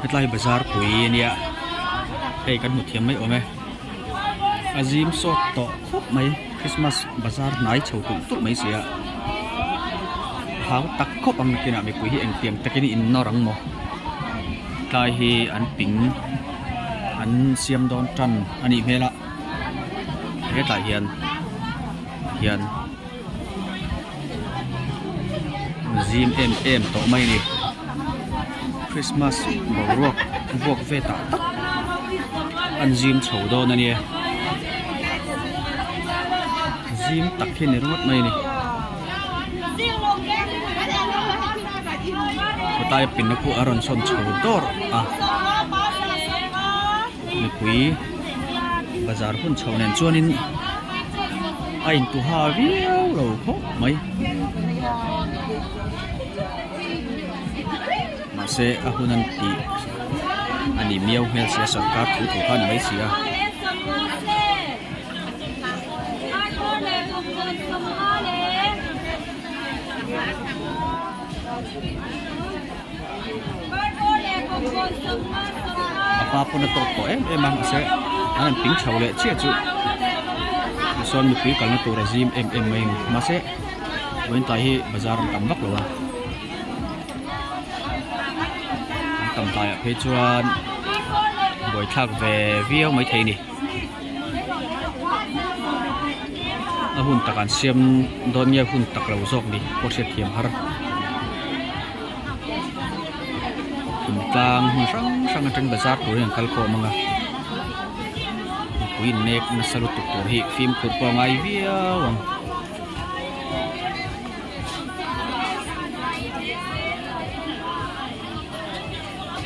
Hetlai bazar pui a nia hei kan hmu thiam mai awm e a zim sawt tawh khawp mai Christmas bazar hnai chho tulh tulh mai si a hau tak khawp ang nakinah mipui hi engtiang takin in nawr ang maw tlai hi an ping an siam dawn tan a nih hmel a hetlai hian hian. Zim em em tawh mai a ni Christmas boruak vuak ve tah tak an zim chho dawn a nia zim tak hi a ni ringawt mai a ni kawtai pinna khu a rawn sawn chho dawrh a mipui bazar hun chho nen chuanin a intuha viau lo khawp mai mahse a hun an tih a ni miau hmel sia sorkar thu thu kha a ni mai si a. A hma pawn a tawp tawh em em a mahse an han ping chho leh chiah chu tichuan mipui kalna tur a zim em em mai a ni mahse vawiin tlai hi bazar an tam vak lo a an tam tlaiah phei chuan buaithlak ve viau maithei a ni. A hun tak an siam dawn nge hun tak lo zawk ni pawh hriat thiam har thingtlang hmun hrang hrang atang bazar turin an kal khawm ang a mipui in nek nasa lutuk tur hi fimkhur pawh a ngai viau ang.